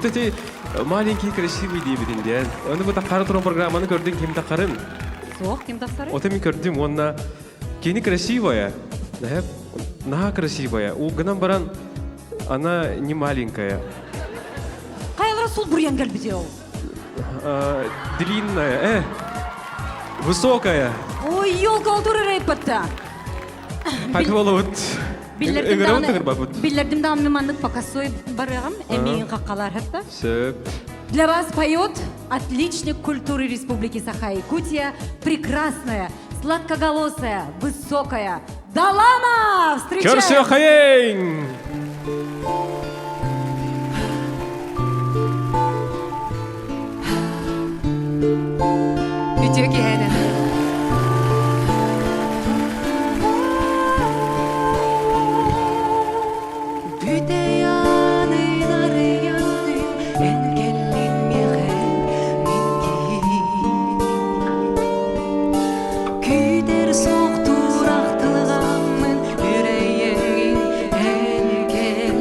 Вот эти маленькие красивые диэбитин диэн. Оны бу таххара туран программаны көрдүн ким таххарын? Суох, ким тахсары? Ота мин көрдүм уонна кини красивая. Наһаа красивая. У гынан баран она не маленькая. Хайалара сул буруйан кэлбити ол? Длинная, высокая. Ой, елка ол турар эппатта. Хакволовут. Биллэрдим даҕаны, биллэрдим даҕаны маннык покосой барыаҕым, эмиин хаххалар хатта. Сөп. Для вас поет отличник культуры Республики Саха-Якутия, прекрасная, сладкоголосая, высокая Далана! Встречаем! Көрсүөхайын! Үтүө киһэнэн. Бүтэй аанын арыйандын эн кэллин миэхэ мин киһи. Күүтэр суохтуур ахтылҕаммын үрэйэҥҥин эн кэллин.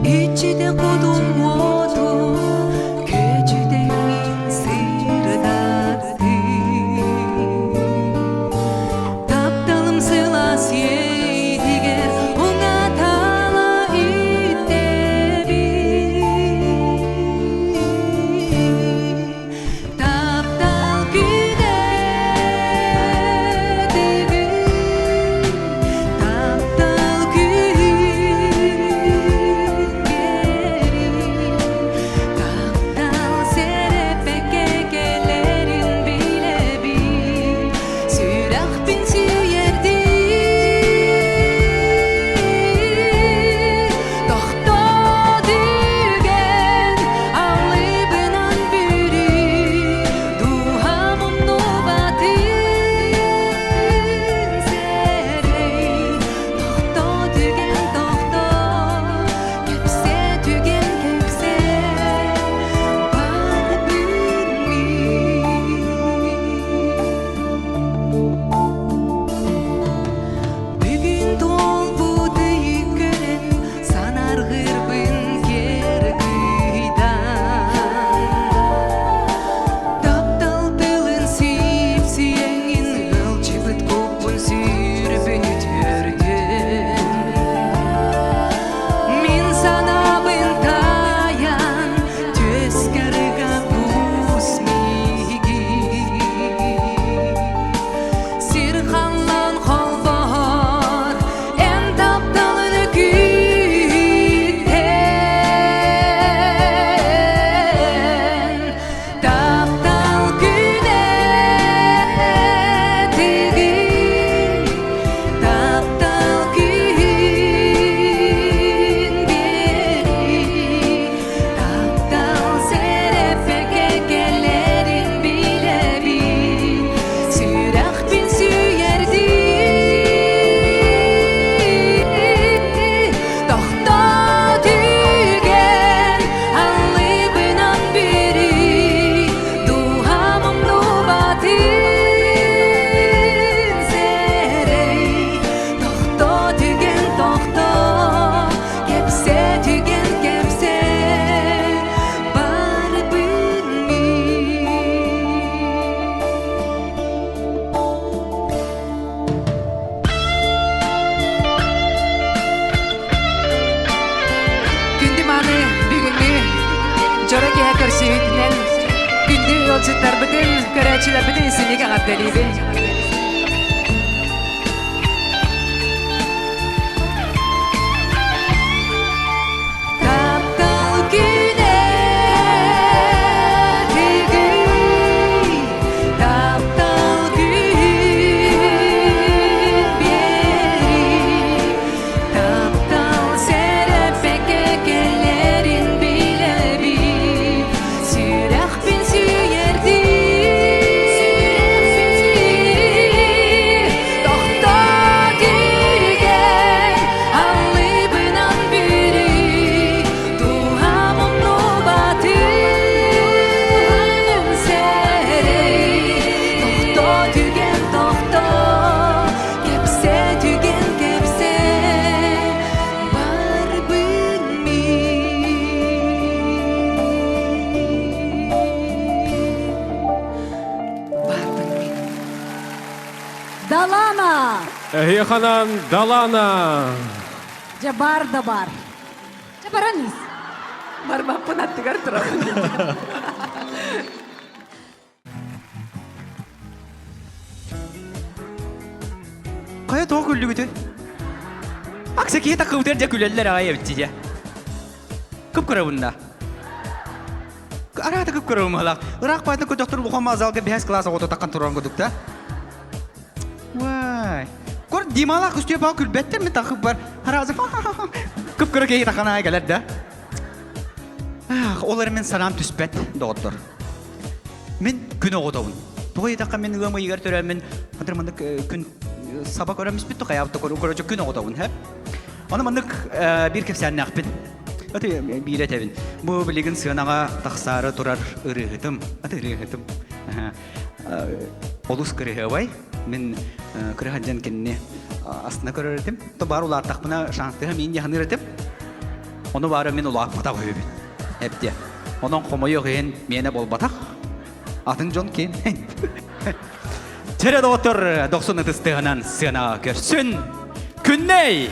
Иччитэ кутум уоту күөчүтэҥҥин сырдаттын. Тапталым сылаас иэйитигэр уҥатала үттэбин. Таптал күнэ бүгүн, таптал күн биэрин, таптал сэрэппэккэ кэлэрин билэбин, сүрэхпин сүүйэрдии тохтоо түгэн алыбынан бүрүй дууһам умнубатын сэрэй тохтоо түгэн тохтоо кэпсээ түгэн кэпсээ барбын мин. Бүгүн туолбут ыйы көрөн санаргырбын кэр кыйдан. Таптал тылын сип-сиэҥин ылчыбыт куппун сүрбүн үтүөрдүн. Мин санаабын таайан түөскэргэ куус миигин. Сир халлаан холбоһор, эн тапталын күүтэн. Таптал күнэ тыгын, таптал күн биэрии, таптал сэрэппэккэ кэлэрин билэбин, сүрэхпин сүүйэрдии тохтоо түгэн алыбынан бүрүй дууһам умнубатын сэрэй тохтоо түгэн тохтоо кэпсээ түгэн кэпсээ барбын мин. Күндү мааны бүгүҥҥү дьоро киһи көрсүһүүтүнэн күндү ыалдьыттарбытын, көрөөччүлэрбитин исинник эҕэрдэлиибин. Таптал күнэ тыгый, таптал күн биэрий, таптал сэрэппэккэ кэлэрин билэбин, сүрэхпин сүүйэрдии. Эһиэханан Далана! Дьэ бар да бар. Дьэ баран ис. Барбаппын аттыгар турабын. Хайа тоҕо күллүгүтүй? Акса киһи такыбытыгар дьэ күлэллэр аҕай эбит дьэ. Кып-кырабын да. Араата кып-кырабын быһалаах. Ыраах баайтан көтөхтөр улахан мазалга биһэс класс оҕото таккан туран кудук да. Вай. Кор Дималаах Үстүөпаҕа күлбэттэр ми такып бар. Харазы кып-кыра киһи таканаай кэлэр да. Ах, ол эрэ мин санаам түспэт, доҕоттор. Мин күн оҕотобун. Тоҕо диэтэххэ мин ыам ыйыгар төрөөммүн, хантан маннык күн саба көрөмүспүт то хайаабыт короче күн оҕотобун, һэ. Аны маннык биир кэпсээннээхпин. Аты биир этэбин. Бу билигин сыанаҕа тахсаары турар ырыаһытым. Аты ырыаһытым. Олус кырыһыабай. Мин кырыһан дьэн кинини астына көрөр этим. То баар улааттахпына шанстыһа миин яһаныыр этим. Ону баара мин улааппатах үһүбүн. Эптиэ. Онон хомойуох иһин миэнэ буолбатах. Атын дьон киэн. Чэрэ доҕоттор, дохсун ытыстыһынан сыана көрсүн. Күннэй!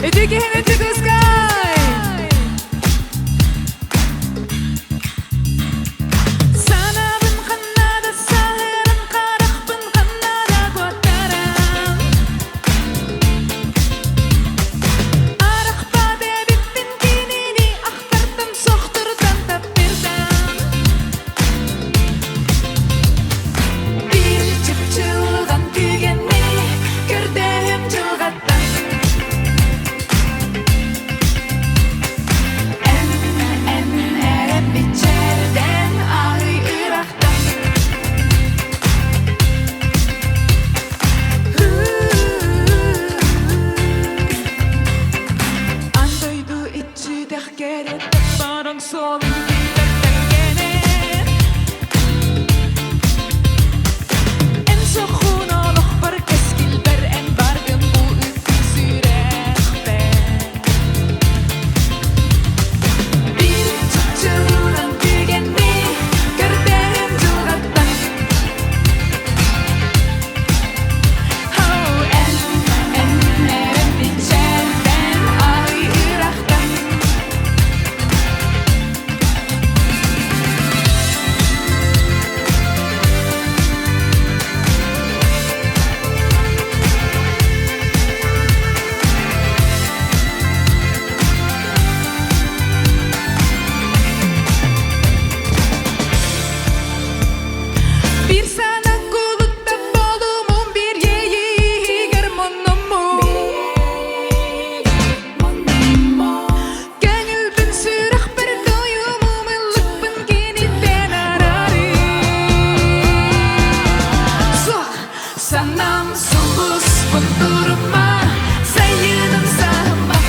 Үтүө киһини түгүскай! Санаабын ханна да саһаран, харахпын ханна да куоттаран. Арахпат эбиппин кинини ахтартан, сохтуртан таптыртан. Бір чыпчылған түгенне көрдім жылғаттан. Эн, эн, әріп бичерден ай ырақтан. Андойду иччитэх кэрэтэ баран суолун Эн сохун олохпор кэскилбэр эн баргын бу үттүк сүрэхпэр Бир чыпчылган түгэнни көрдөрүм дьылҕаттан Эн, эн эрэн бичэрдэн ай ырахтан. Бір сана кулутта болумун бір ейигер моннумун. Көңүлбүн сүрэхпэр тойумум ыллыкпын киниттэн арары. Суох, санам сулуспун турума, сайыным саһыма.